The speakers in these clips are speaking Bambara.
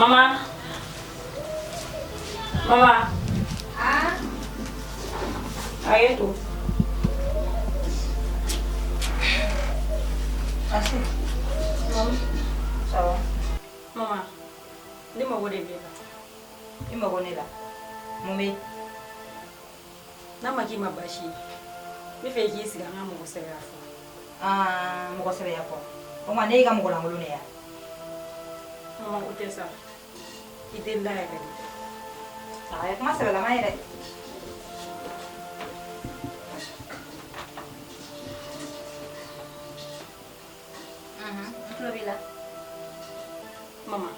Mama. Mama. Ah. Hakɛ to. Asi. Mama. Ça va? Mama. Ne mago de b'e la. I mago ne la. Mun bɛ yen? N'a ma k'i ma baasi ye, n b'a fɛ i k'i sigi an ka mɔgɔ sɛbɛya fɔ. Aa mɔgɔ sɛbɛya fɔ. O tuma ne y'i ka mɔgɔ lankolon de ye wa? Mama o tɛ sa. I delila yɛrɛ de. A ye kuma sɛbɛlama ye dɛ. N tulo b'i la. Mama,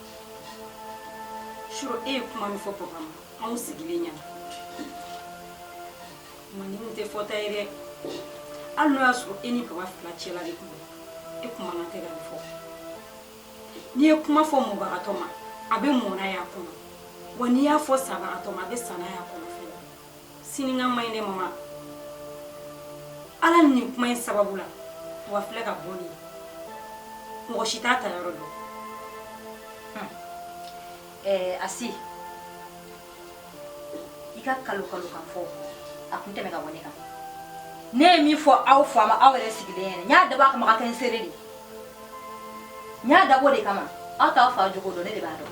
surɔ e ye kuma min fɔ papa ma, anw sigilen ɲɛna. Mama nin tun tɛ fɔta ye dɛ. Hali n'o y'a sɔrɔ e ni papa fila cɛla de tun don, e kun man kan tɛ ka nin fɔ. N'i ye kuma fɔ mɔbagatɔ ma, a bɛ mɔ n'a y'a kɔnɔ. Wa n'i y'a fɔ sabagatɔ ma, a bɛ sa n'a y'a kɔnɔ fɛnɛ. Sinikan man ɲi dɛ mama. Ala ni nin kuma in sababu la, wa filɛ ka bɔ nin ye. Mɔgɔ si t'a ta yɔrɔ dɔn. Ɛɛ Asi, i ka kalo kalo kan fɔ a kun tɛmɛ ka bɔ ne kan. Ne ye min fɔ aw fa ma aw yɛrɛ sigilen ɲɛna, n y'a dabɔ a kama ka kɛ n seere de ye. N y'a dabɔ o de kama aw t'aw fa jogo dɔn, ne de b'a dɔn.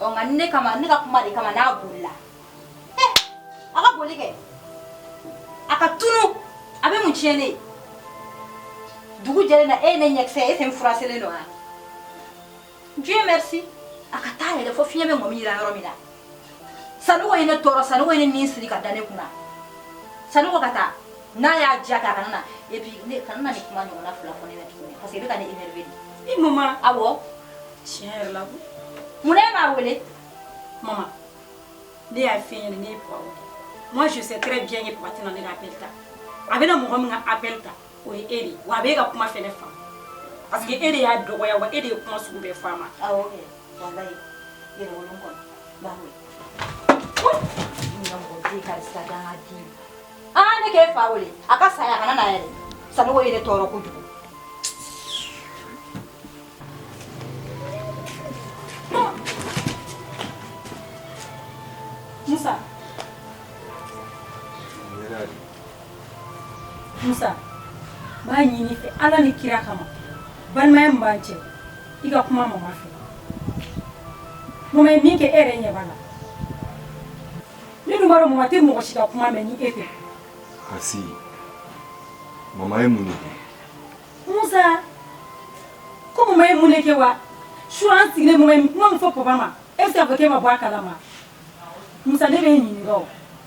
Ɔ nka ne kama, ne ka kuma de kama n'a bolila. Eh, a ka boli kɛ. A ka tunu, a bɛ mun tiɲɛ ne ye? Dugu jɛlen na e ye ne ɲɛkisɛ ye, e sen furaselen don wa? Dieu merci. A ka taa yɛrɛ fo fiɲɛ bɛ ŋɔmi yira yɔrɔ min na. Sanogo ye ne tɔɔrɔ, Sanogo ye ne nin siri ka da ne kunna. Sanogo ka taa. N'a y'a diya kɛ a kana na. Et puis ne kana na nin kuma ɲɔgɔnna fila fɔ ne la tuguni parce que i bɛ ka ne énerver de. I mama. Awɔ. Tiɲɛ yɛrɛ la. Mun na e m'a wele? Mama, ne y'a f'i ɲɛna ne ye papa wele. Moi je sais très bien que papa tɛna ne ka appel ta. A bɛna mɔgɔ min ka appel ta, o ye e de ye. Wa a b'e ka kuma fɛnɛ faamu. Parce que e de y'a dɔgɔya wa e de ye kuma sugu bɛɛ fɔ a ma. Awɔ kɛ, walayi yɛrɛ wolon kɔnɔ, n b'a wele. N ka mɔgɔ den karisa dangaden. Aa ne k'e fa wele, a ka saya a kana na yɛrɛ. Sanogo ye ne tɔɔrɔ kojugu. Musa. Musa, n b'a ɲini i fɛ Ala ni kira kama balimaya min b'an cɛ i ka kuma mama fɛ. Mama ye min kɛ e yɛrɛ ɲɛ b'a la. Ne dun b'a dɔn mama tɛ mɔgɔ si ka kuma mɛn ni e tɛ. Asi, mama ye mun de kɛ? Musa, ko mama ye mun de kɛ wa? Su an sigilen mama ye kuma min fɔ papa ma, e bɛ se k'a fɔ k'e ma bɔ a kalama? Musa ne bɛ e ɲininka o,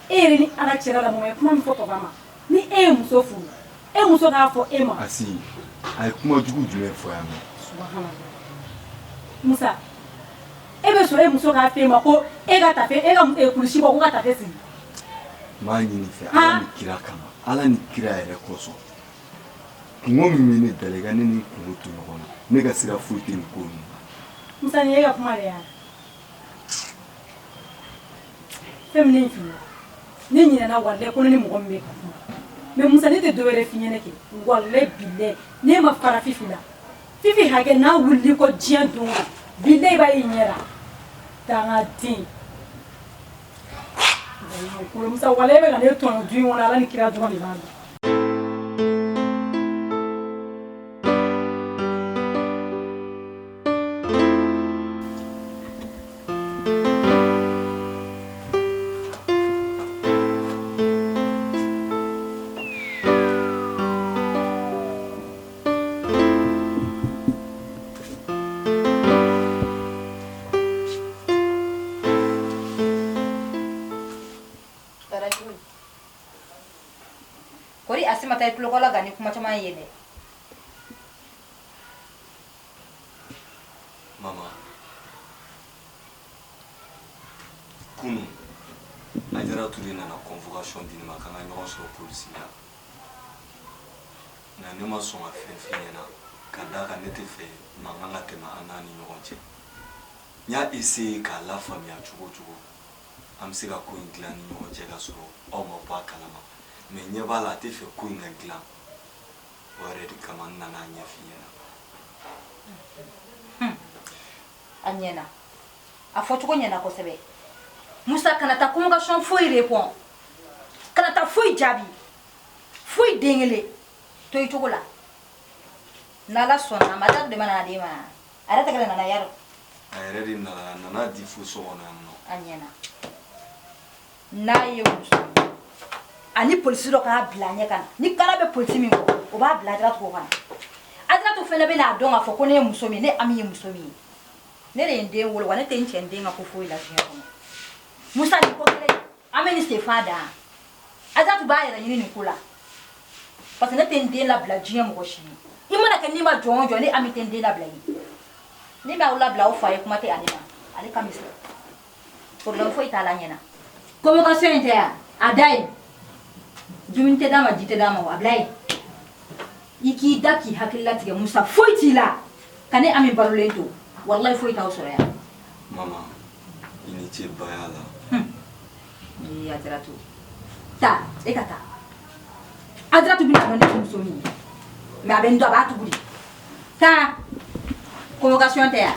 e yɛrɛ ni Ala cɛla la mama ye kuma min fɔ papa ma, ni e ye muso furu, e muso k'a fɔ e ma. Asi, a ye kuma jugu jumɛn fɔ yan nɔ? Subhanallah. Musa, e bɛ sɔn e muso k'a fɔ e ma ko e ka tafe e ka kulusi bɔ ko ka tafe sigi? N b'a ɲini i fɛ Ala ni kira kama, Ala ni kira yɛrɛ kosɔn. Kunko min bɛ ne da la i ka ne ni kunko to ɲɔgɔn na, ne ka sira foyi tɛ nin ko ninnu na. Musa nin ye e ka kuma de ye wa? Fɛn min ne f'i ye, ne ɲinɛna walayi ko ne ni mɔgɔ min bɛ ka kuma. Mais Musa ne tɛ dɔ wɛrɛ f'i ɲɛna kɛ walayi bilayi n'e ma fara Fifi la, Fifi hakɛ n'a wulili kɔ diɲɛ don o don, bilayi i b'a ye i ɲɛ la. Dangaden. Musa walayi e bɛ ka ne tɔɲɔ du in kɔnɔ Ala ni kira dɔrɔn de b'a dɔn. Kori Asi ma taa i tulokɔla gan ni kuma caman ye dɛ. Mama, kunun Ajaratu de nana convocation di ne ma k'an ka ɲɔgɔn sɔrɔ polisi la. Nka ne ma sɔn ka fɛn f'i ɲɛna ka d'a kan ne tɛ fɛ mankan ka tɛmɛ an n'a ni ɲɔgɔn cɛ. N y'a essayer k'a lafaamuya cogo o cogo an bɛ se ka ko in dilan ni ɲɔgɔn cɛ ka sɔrɔ aw ma bɔ a kalama mais ɲɛ b'a la a tɛ fɛ ko in ka dilan o yɛrɛ de kama n nana a ɲɛf'i ɲɛna. A ɲɛna, a fɔcogo ɲɛna kosɛbɛ. Musa, kana taa convocation foyi répond, kana taa foyi jaabi, foyi den kelen to i cogo la. N'Ala sɔnna a ma, Ajaratu de ma nana d'e ma, a yɛrɛ tɛgɛ de nana yarɔ. A yɛrɛ de nana, a nana di fo so kɔnɔ yan nɔ. A ɲɛna. N'a ye muso ani polisi dɔ k'a bila ɲɛ ka na, ni kara bɛ polisi min kɔ, o b'a bila Ajaratu kɔ ka na. Ajaratu fɛnɛ bɛna a dɔn k'a fɔ ko ne ye muso min, ne Ami ye muso min ye. Ne de ye n den wolo wa ne tɛ n cɛ n den ka ko foyi la diɲɛ kɔnɔ. Musa, nin ko kelen an bɛ nin sen fa dan. Ajaratu b'a yɛrɛ ɲini nin ko la, parce que ne tɛ n den labila diɲɛ mɔgɔ si ye. I mana kɛ n'i ma jɔn o jɔn, ne Ami tɛ n den labila i ye. Ne b'aw labila aw fa ye, kuma tɛ ale ma, ale ka misɛn, problème foyi t'a la. Ɲɛna convocation in tɛ yan, a da yen, dumuni tɛ d'a ma, ji tɛ d'a ma, a bila yen. I k'i da k'i hakili latigɛ. Musa, foyi t'i la ka ne Ami balolen to, walayi foyi t'aw sɔrɔ yan. Mama, i ni ce baya la. Ee Ajaratu, taa, e ka taa. Ajaratu bɛna dɔn ne ye muso min ye, mais a bɛ n dɔn, a b'a tugu de. Taa, convocation tɛ yan.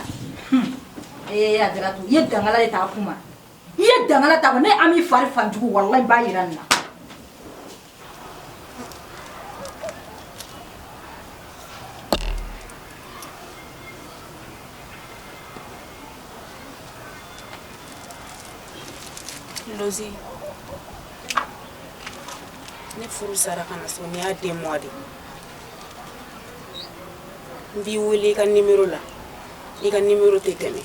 Ee Ajaratu, i ye dangala de ta a kun ma, i ye dangala ta. Ne Ami fari fanjugu, walayi n b'a yira nin na. Lozi, ne furu sara ka na so, nin y'a 2 mois de. N b'i wele i ka nimero la, i ka nimero tɛ tɛmɛ.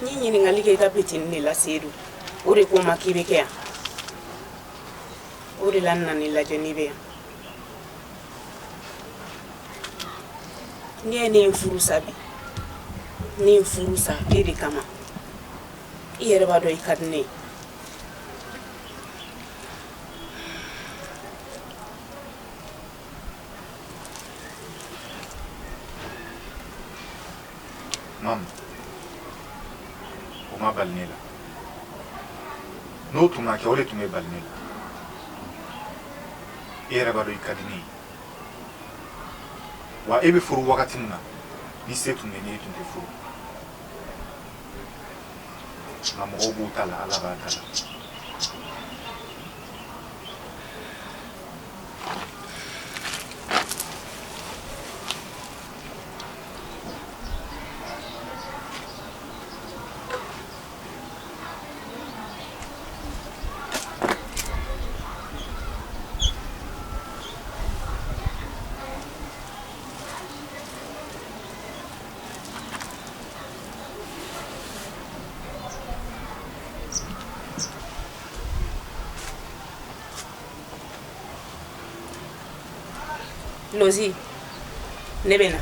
N ye ɲininkali kɛ i ka petini de la, Seyidu, o de ko n ma k'i bɛ kɛ yan. O de la n nana i lajɛ n'i bɛ yan. N'i ye ne ye n furu sa bi, ne ye n furu sa e de kama. I yɛrɛ b'a dɔn i ka di ne ye. Mamu, o ma bali ne la. N'o tun ma kɛ, o de tun bɛ bali ne la. E yɛrɛ b'a dɔn i ka di ne ye wa. E bɛ furu wagati min na, ni se tun bɛ ne ye, tun tɛ furu. Nka mɔgɔw b'u ta la, Ala b'a ta la. Lozi, ne bɛ na.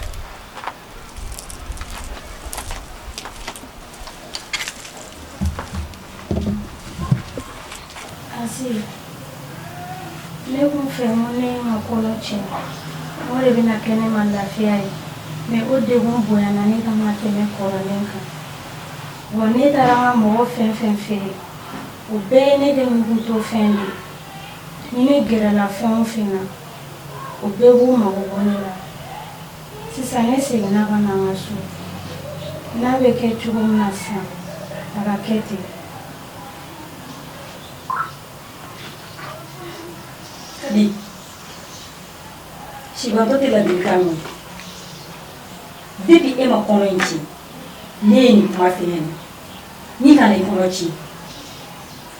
Asi, ne kun fɛ ko ne ma kɔnɔ tiɲɛ, o de bɛna kɛ ne ma lafiya ye, mais o degun bonyana ne kan ka tɛmɛ kɔrɔlen kan. Wa ne taara n ka mɔgɔ fɛn fɛn fɛ yen, o bɛɛ ye ne kɛ ɲugutɔ fɛn de ye. Ni ne gɛrɛla fɛn o fɛn na, o bɛɛ b'u mago bɔ ne la. Sisan ne seginna ka na n ka so. N'a bɛ kɛ cogo min na sisan, a ka kɛ ten. Kadi, sibatɔ tɛ ladilikan mɛn. Depuis e ma kɔnɔ in ci, ne ye nin kuma f'i ɲɛna n'i kana i kɔnɔ ci,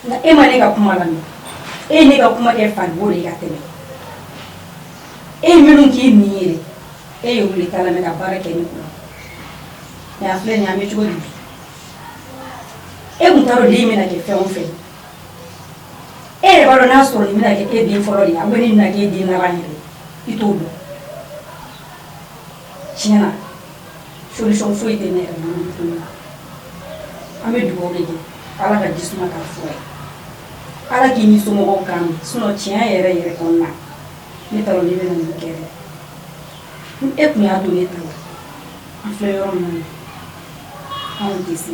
nka e ma ne ka kuma lamɛn. E ye ne ka kuma kɛ faribo de ye ka tɛmɛ. E ye minnu k'i nin yɛrɛ, e ye olu de ta lamɛn ka baara kɛ ni o ye. Mais a filɛ nin ye, an bɛ cogo di bi? E kun t'a dɔn den bɛna kɛ fɛn o fɛn. E yɛrɛ b'a dɔn n'a sɔrɔ nin bɛna kɛ e den fɔlɔ de ye, a bɛ nin bɛna kɛ e den laban yɛrɛ, i t'o dɔn. Tiɲɛ na, solution foyi tɛ ne yɛrɛ bolo nin ko in na. An bɛ dugawu de kɛ, Ala ka ji suma k'a fura ye, Ala k'i ni somɔgɔw kan mɛn. Sinon tiɲɛ yɛrɛ yɛrɛ kɔnɔna na, ne t'a dɔn ne bɛna nin kɛ dɛ. Ni e tun y'a to ne ta la, an filɛ yɔrɔ min na nin, anw tɛ se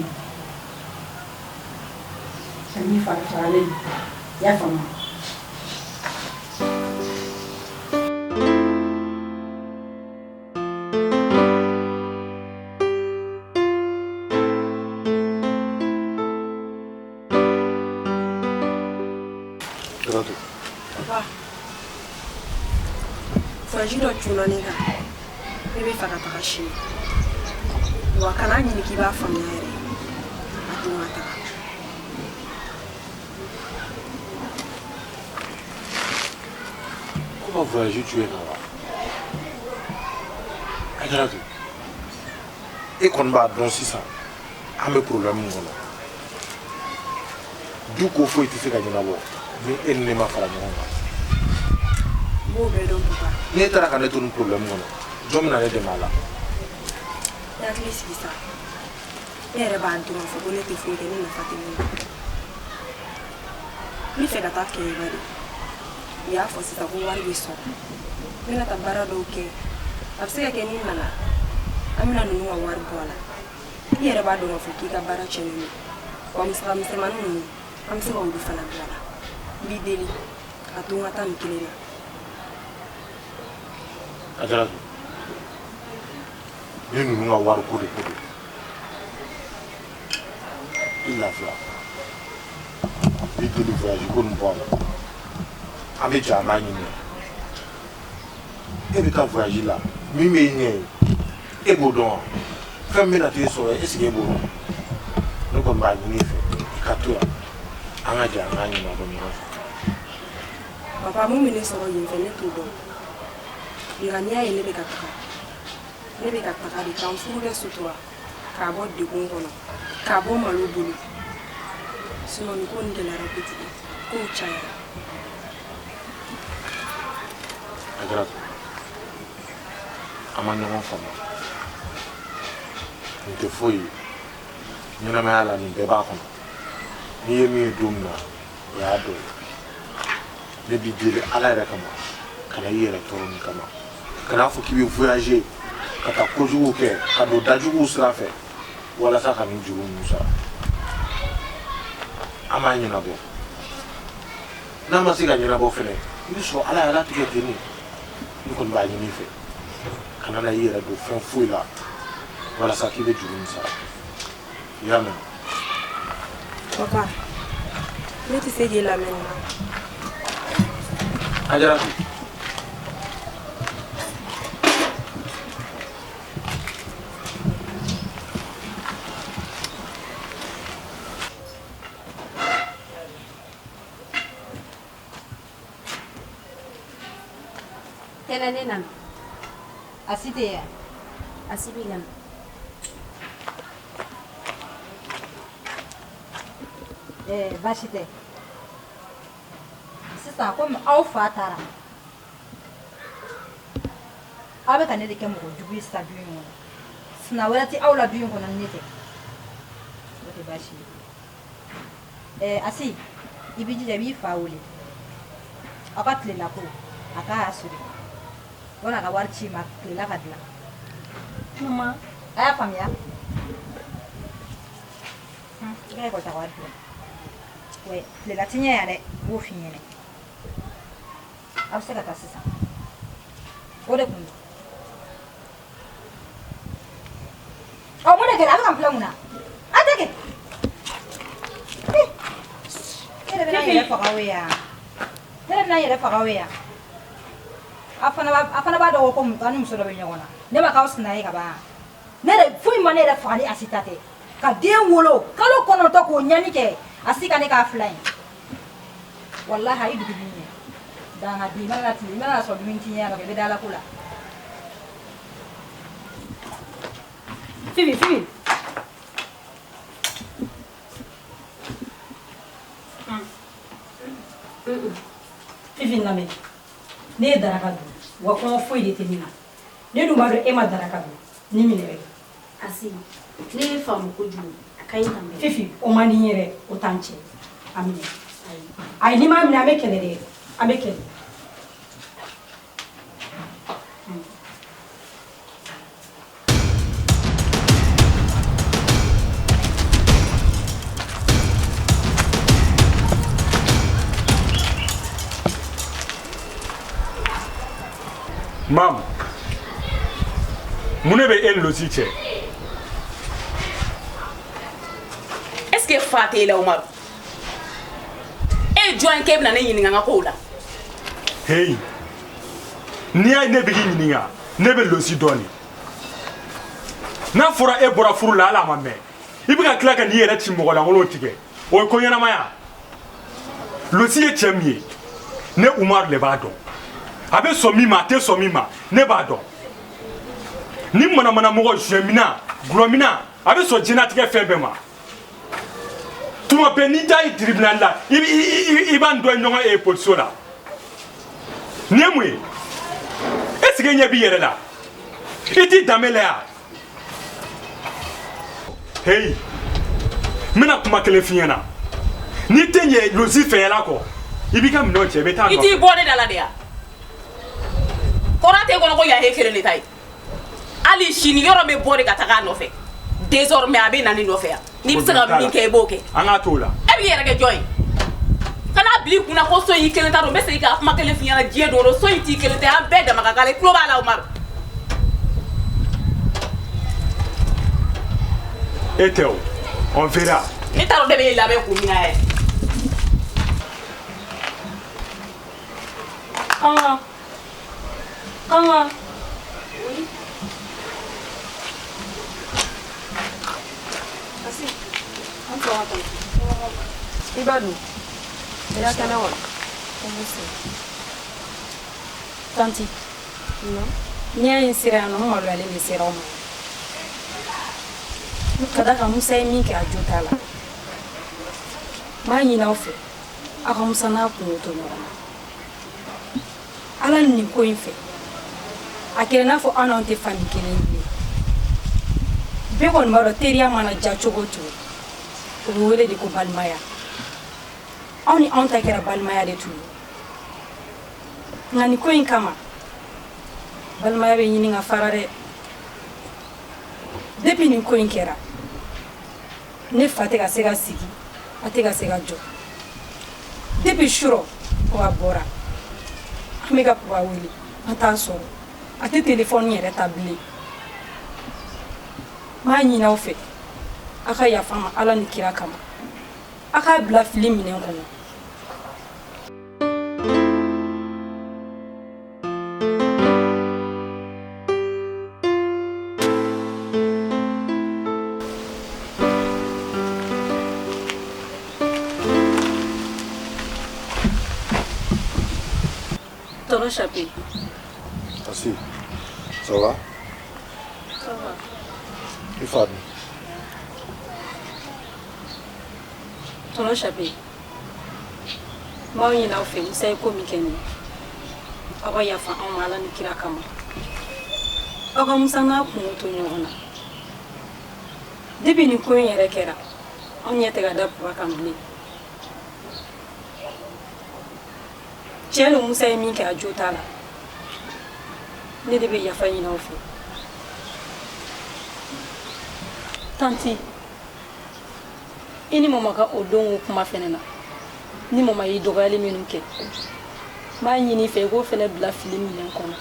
ani fara faralen, i y'a faamu? Ajaratu. Papa, voyage dɔ cunna ne kan. Ne bɛ fɛ ka taga sini. Wa kana ɲini k'i b'a faamuya yɛrɛ. A to n ka taga. Ko ka voyage cun e kan wa? Ajaratu, e kɔni b'a dɔn sisan an bɛ problème min kɔnɔ. Du ko foyi tɛ se ka ɲɛnabɔ ni e ni ne ma fara ɲɔgɔn kan. N b'o bɛɛ dɔn papa. N'e taara ka ne to nin problème kɔnɔ, jɔn bɛna ne dɛmɛ a la? I hakili sigi sa. Ne yɛrɛ b'a dɔn k'a fɔ ko ne tɛ foyi kɛ ne nafa tɛ min na. N bɛ fɛ ka taa Kɛɲɛba de. U y'a fɔ sisan ko wari bɛ sɔrɔ. N bɛna taa baara dɔw kɛ. A bɛ se ka kɛ ni n nana, an bɛna ninnu ka wari bɔ a la. I yɛrɛ b'a dɔn k'a fɔ k'i ka baara tiɲɛnen don. Wa musaka misɛnmanin ninnu, an bɛ se ka olu fana bila a la. N b'i deli, a to n ka taa nin kelen na. Ajaratu, ni ninnu ka wari ko de ko don, i lafiya. N b'i deli voyage ko nin bɔ a la. An bɛ jɛ an b'a ɲini. E bɛ taa voyage la, min bɛ i ɲɛ ye, e b'o dɔn wa? Fɛn min bɛna t'e sɔrɔ est ce que e b'o dɔn? Ne kɔni b'a ɲini i fɛ i ka to yan, an ka jɛ an k'a ɲɛnabɔ ɲɔgɔn fɛ. Papa, mun bɛ ne sɔrɔ yen fɛ, ne t'o dɔn. Nka n'i y'a ye ne bɛ ka taga, ne bɛ ka taga de ka n furukɛ sutura, k'a bɔ degun kɔnɔ, k'a bɔ malo bolo. Sinon nin ko nin gɛlɛyara kojugu, kow cayara. Ajaratu, an ma ɲɔgɔn faamu. Nin tɛ foyi ye. Ɲɛnamaya la nin bɛɛ b'a kɔnɔ. N'i ye min ye don min na, o y'a dɔ ye. Ne b'i deli Ala yɛrɛ kama, kana i yɛrɛ tɔɔrɔ nin kama. Kana fɔ k'i bɛ voyager ka taa kojugu kɛ, ka don dajuguw sira fɛ walasa ka nin juru ninnu sara. An b'a ɲɛnabɔ. N'a ma se ka ɲɛnabɔ fɛnɛ, i bɛ sɔrɔ Ala y'a latigɛ ten de. Ne kɔni b'a ɲini i fɛ, kana na i yɛrɛ don fɛn foyi la walasa k'i bɛ juru nin sara. I y'a mɛn? Papa, ne tɛ se k'i lamɛn nin na. Ajaratu. Tɛnɛ ne nana. A si tɛ yan. A si bɛ ka na. Ɛɛ baasi tɛ. Sisan komi aw fa taara, aw bɛ ka ne de kɛ mɔgɔ jugu ye sisan du in kɔnɔ. Sina wɛrɛ tɛ aw la du in kɔnɔ ni ne tɛ. O tɛ baasi ye. Ɛɛ Asi, i b'i jija i b'i fa wele. Aw ka tilela ko a k'a assurer. Wala a ka wari ci i ma tilela ka dilan. Maman. A y'a faamuya? I ka ekɔli ta wari filɛ. Ouais, tilela ti ɲɛ yan dɛ, n b'o f'i ɲɛnɛ. Aw bɛ se ka taa sisan. O de kun don. Ɔ mun de kɛra? A bɛ ka n filɛ mun na? A tɛ kɛ. E yɛrɛ bɛna n yɛrɛ faga o yan. Ne yɛrɛ bɛna n yɛrɛ faga o yan. A fana b'a dɔn ko aw ni muso dɔ bɛ ɲɔgɔn na. Ne ma k'aw sina ye ka ban. Ne yɛrɛ foyi ma ne yɛrɛ faga ni Asi ta tɛ. Ka den wolo kalo 9 k'o ɲani kɛ Asi ka ne k'a fila ye. Walahi a y'i dugu b'i ɲɛ. Dangaden i mana na tile i mana na sɔrɔ dumuni ti ɲɛ yan nɔ i bɛ da la ko la. Fifi, Fifi. Fifi lamɛn. Ne ye daraka dun wa kɔngɔ foyi de tɛ ne na. Ne dun b'a dɔn e ma daraka dun ni minɛ bɛ. Asi, ne ye faamu kojugu a ka ɲi ka mɛn. Fifi, o man di n ye dɛ, o t'an cɛ. A minɛ. Ayi, n'i m'a minɛ an bɛ kɛlɛ dɛ, an bɛ kɛlɛ. Mam, mun de bɛ e ni Losi cɛ? Est-ce que fa t'e la Umaru? E E ye jɔn ye k'e bɛna ne ɲininka n ka kow la? Heyi, n'i y'a ye ne bɛ k'i ɲininka, ne bɛ Losi dɔn de. N'a fɔra e bɔra furu la hali a ma mɛn, i bɛ ka tila ka n'i yɛrɛ ci mɔgɔ lankolon tigɛ, o ye ko ɲɛnamaya. Losi ye cɛ min ye, ne Umaru de b'a dɔn. A bɛ sɔn min ma, a tɛ sɔn min ma, ne b'a dɔn. Ni manamanamɔgɔ, joint-minna, gulɔminna, a bɛ sɔn diɲɛlatigɛ fɛn bɛɛ ma. Tuma bɛɛ n'i da ye tribunal la, i b'an dɔ ye ɲɔgɔn ye polisiso la. Nin ye mun ye? Est ce que e ɲɛ b'i yɛrɛ la? I t'i danbe la yan? Heyi, n bɛna kuma kelen f'i ɲɛna. N'i tɛ ɲɛ Losi fɛyɛla kɔ, i b'i ka minɛnw cɛ, i bɛ taa a I nɔfɛ. t'i bɔ ne da la de ya? Kɔrɔ t'e kɔnɔ ko yan ye kelen de ta ye. Hali sini yɔrɔ bɛ bɔ de ka taga a nɔfɛ. Désormais a bɛ na ne nɔfɛ yan. N'i bɛ se ka min kɛ i b'o kɛ. An k'a t'o la. E b'i yɛrɛ kɛ jɔn ye? Kana bila i kunna ko so in y'i kelen ta don. N bɛ segin ka kuma kelen f'i ɲɛna diɲɛ don o don. So in t'i kelen ta ye, an bɛɛ dama ka kan. I tulo b'a la Umaru. E tɛ o, on verra. Ne t'a dɔn ne bɛ e labɛn kun min na yɛrɛ. Kanga. Kanga. Oui. Asi. An sɔgɔma tante. I ba dun? I ka kɛnɛ wa? Tanti. N'i y'a ye n sera yan nɔ, n maloyalen de sera aw ma. Ka d'a kan Musa ye min kɛ, a jo t'a la. N b'a ɲini aw fɛ, aw ka Musa n'a kungo to ɲɔgɔn na. Ala ni nin ko in fɛ, a kɛra i n'a fɔ aw n'anw tɛ famille kelen ye bilen. Bɛɛ kɔni b'a dɔn teriya mana diya cogo o cogo, o bɛ wele de ko balimaya. Aw ni anw ta kɛra balimaya de tun ye. Nka nin ko in kama, balimaya bɛ ɲini ka fara dɛ. Depuis nin ko in kɛra, ne fa tɛ ka se ka sigi, a tɛ ka se ka jɔ. Depuis surɔ papa bɔra, an bɛ ka papa wele, an t'a sɔrɔ, a tɛ telefɔni yɛrɛ ta bilen. N b'a ɲini aw fɛ, aw ka yafa n ma Ala ni kira kama, aw k'a bila fili minɛn kɔnɔ. Tonton Chapi. Asi, ça va? Ça va. I fa dun? Tonton Chapi. N b'aw ɲini aw fɛ Musa ye ko min kɛ nin ye, aw ka yafa anw ma Ala ni kira kama. Aw ka Musa n'a kungo to ɲɔgɔn na. Depuis nin ko in yɛrɛ kɛra, anw ɲɛ tɛ ka da papa kan bilen. Tiɲɛ don Musa ye min kɛ, a jo t'a la. Ne de bɛ yafa ɲini aw fɛ. Tanti, i ni mama ka o don o kuma fɛnɛ na, ni mama y'i dɔgɔyali minnu kɛ, n b'a ɲini i fɛ i k'o fɛnɛ bila fili minɛn kɔnɔ.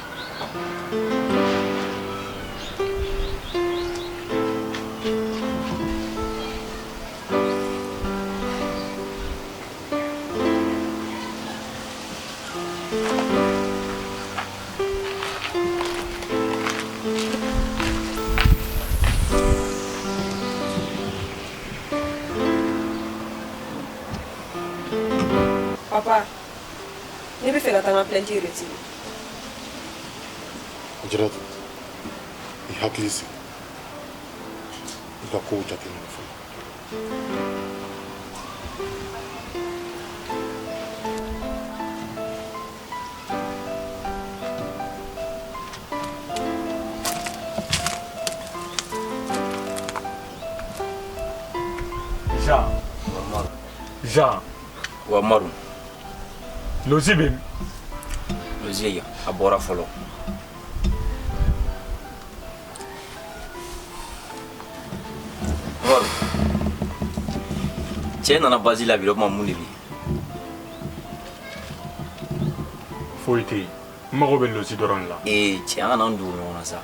Papa, ne bɛ fɛ ka taa n ka plainte retirer. Ajaratu, i hakili sigi. I ka kow jateminɛ fɔlɔ. Jean. Jean. Wa Umaru. Lozi bɛ min? Lozi a bɔra fɔlɔ. Umaru. Cɛ nana basi la bi o tuma mun de bɛ yen? Foyi tɛ yen. N mago bɛ Lozi dɔrɔn de la. Ee cɛ an kana an dogo ɲɔgɔn na sa.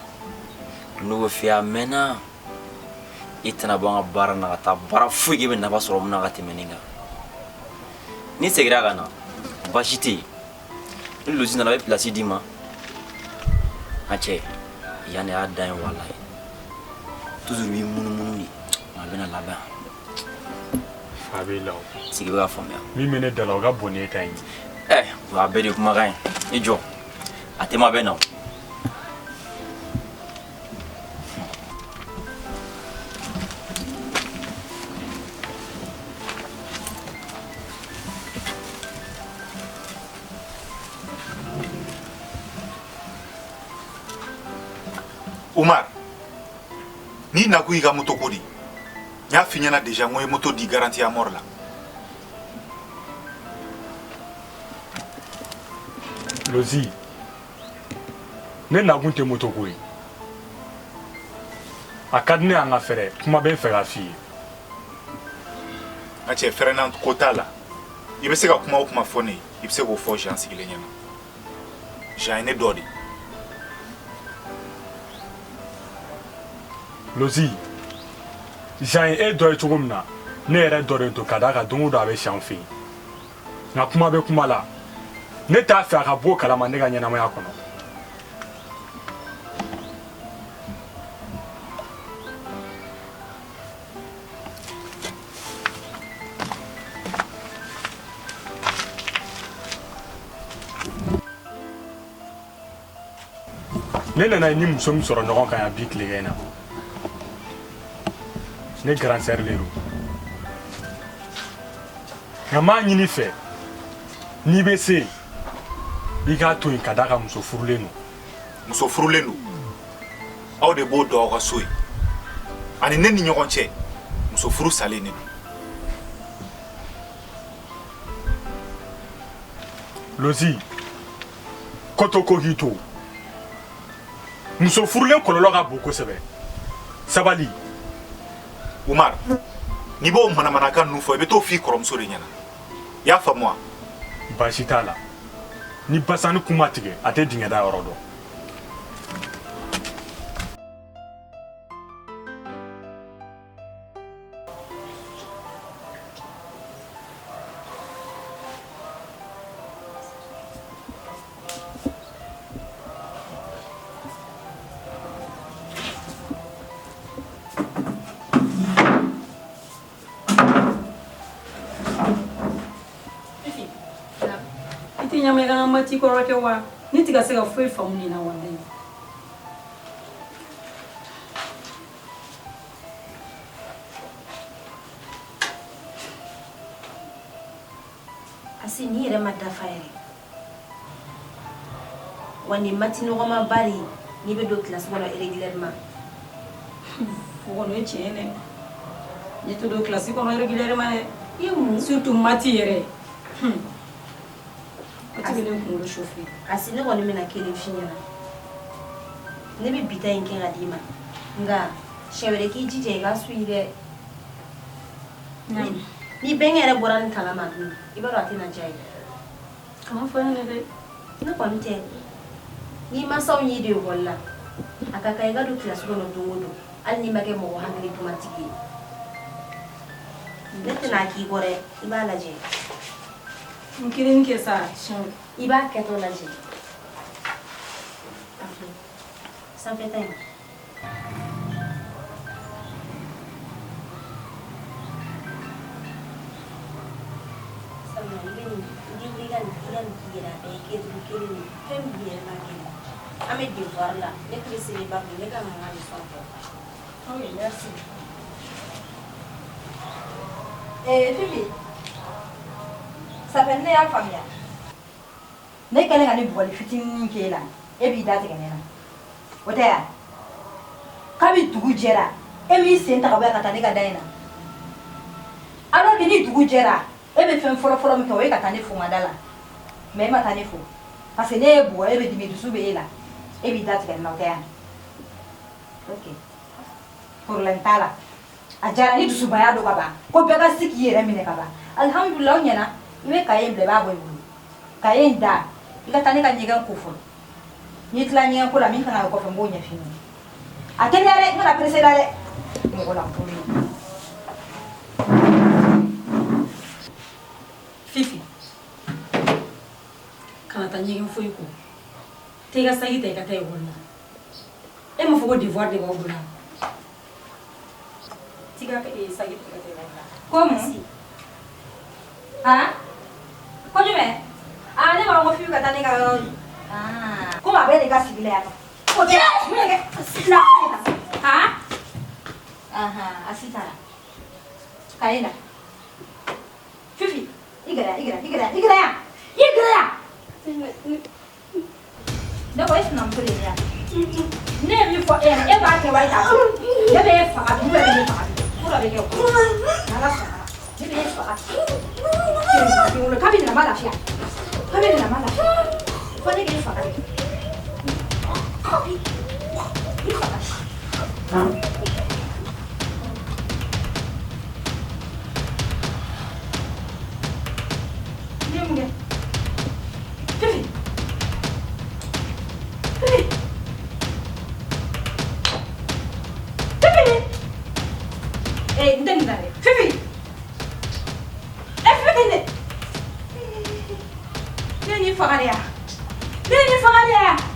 Ne ko f'i ye a mɛnna. I tɛna bɔ an ka baara na ka taa baara foyi k'i bɛ nafa sɔrɔ mun na ka tɛmɛ nin kan. N'i segira ka na baasi tɛ yen, ni Lozi nana a bɛ pilasi d'i ma. N ka cɛ, yan de y'a dan ye walayi. Toujours i b'i munumunu de, a bɛna laban. Fa b'i la o. Sigi bɛ ka faamuya. Min bɛ ne da la o ka bon n'e ta in ye. Ɛ o y'a bɛɛ de kumakan ye. I jɔ, a tema bɛ na o. Umar, n'i nakun y'i ka moto ko de ye, n y'a f'i ɲɛna déjà n ko n ye moto di garantie à mort la. Lozi, ne nakun tɛ moto ko ye. A ka di ne y'an ka fɛrɛ, kuma bɛ n fɛ ka f'i ye. N ka cɛ, fɛrɛnna ko t'a la. I bɛ se ka kuma o kuma fɔ ne ye, i bɛ se k'o fɔ Jean sigilen ɲɛna. Jean ye ne dɔ de ye. Lozi, Jean ye e dɔ ye cogo min na, ne yɛrɛ dɔ de don ka d'a kan don o don a bɛ si an fɛ yen. Nka kuma bɛ kuma la, ne t'a fɛ a ka bɔ o kalama ne ka ɲɛnamaya kɔnɔ. Ne nana ni muso min sɔrɔ ɲɔgɔn kan yan bi tilegan in na, ne grande sœur de don. Nka n b'a ɲini i fɛ, n'i bɛ se, i k'a to yen ka d'a kan muso furulen don. Muso furulen don, aw de b'o dɔn aw ka so yen. Ani ne ni ɲɔgɔn cɛ, muso furu salen de don. Lozi, ko to ko k'i to. Muso furulen kɔlɔlɔ ka bon kosɛbɛ. Sabali. Umar, n'i b'o manamanakan ninnu fɔ, i bɛ t'o f'i kɔrɔmuso de ɲɛna. I y'a faamu wa? Baasi t'a la. Ni basani kun ma tigɛ, a tɛ dingɛ da yɔrɔ dɔn. I tɛ ɲa n ma i ka n ka maths kɔrɔ kɛ wa? Ne tɛ ka se ka foyi faamu nin na walayi. Asi n'i yɛrɛ ma dafa yɛrɛ wa nin maths nɔgɔmaba de ye n'i bɛ don kilasi kɔnɔ régulièrement. O kɔni o ye tiɲɛ ye dɛ. Ne tɛ don kilasi kɔnɔ régulièrement dɛ. I ye mun? Surtout maths yɛrɛ. O tigi bɛ ne kunkolo chauffer. Asi ne kɔni bɛna kelen f'i ɲɛna. Ne bɛ bi ta in kɛ ka d'i ma nka siɲɛ wɛrɛ k'i jija i ka suivi dɛ. Ni bɛnkɛ yɛrɛ bɔra nin kalama dun i b'a dɔn a tɛna diya ye. Kana fɔ ne dɛ. Ne kɔni tɛ. N'i mansaw y'i don ekɔli la, a ka kan i ka don kilasi kɔnɔ don o don hali n'i ma kɛ mɔgɔ hakili duman tigi ye. Ne tɛna k'i kɔ dɛ, i b'a lajɛ. N kelen kɛ sa siɲɛ. I b'a kɛtɔ lajɛ. Sanfɛta in. Sabula i bɛ nin i ka nin i ka nin k'i yɛrɛ a bɛɛ ye kɛcogo kelen de ye fɛn min b'i yɛrɛ b'a kɛ an bɛ devoir la ne tun bɛ sɛbɛn ba kun ne kan ka n ka leçon kɛ. Ok, merci. Fifi, ça fait ne y'a faamuya. Ne kɛlen ka ni bugɔli fitinin k'e la, e b'i da tigɛ ne na. O tɛ ya? Kabi dugu jɛra, e m'i sen ta ka bɔ yan ka taa ne ka da in na. Alors que ni dugu jɛra, e bɛ fɛn fɔlɔ fɔlɔ min kɛ, o ye ka taa ne fo n ka da la. Mais e ma taa ne fo. Parce que ne ye bugɔ, e bɛ dimi, dusu bɛ e la. E b'i da tigɛ ne na, o tɛ ya? Ok. Problème t'a la. A jara ni dusubaya don ka ban ko bɛɛ ka se k'i yɛrɛ minɛ ka ban. Alihamudulila, o ɲɛna. I bɛ kaye in bila, i b'a bɔ i bolo. Kaye in da, i ka taa ne ka ɲɛgɛn ko fɔlɔ. N'i tila ɲɛgɛn ko la, min kan ka kɛ kɔfɛ, n b'o ɲɛf'i ɲɛna. A teliya dɛ, n kana pressé la dɛ. Mɔgɔ lankolon. Fifi. taa ɲɛgɛn foyi ko. Taa i ka saki ta i ka taa ekɔli la. E m'a fɔ ko devoir de b'aw bolo wa? T'i ka saki ta i ka taa ekɔli la. Ko mun? Han? Ko jumɛn? Aa ne b'a fɔ ko Fifi ka taa ne ka yɔrɔ ye. Aa komi a bɛ ne ka sigi la yan nɔ. Ko tɛ mun de kɛ? La han? Ahan a si taara. Ka ye na. Fifi i gɛrɛ i gɛrɛ i gɛrɛ i gɛrɛ yan i gɛrɛ yan. Ne ko e sinamuso de ye ne ye ne ye min fɔ e ɲɛna e b'a kɛ wa e t'a kɛ ne bɛ e faga dugu bɛɛ bɛ ne faga ko dɔ bɛ kɛ o n'ala sɔnna ne bɛ e faga kabi nana ma lafiya kabi nana ma lafiya fo ne k'e faga de i faga. Ne ye mun kɛ? Fifi! Fifi! Fifi! Eh, n tɛ nin na dɛ. Fifi! Eh, Fifi tɛ nin dɛ. Ne ye nin faga de ya? Ne ye nin faga de ya?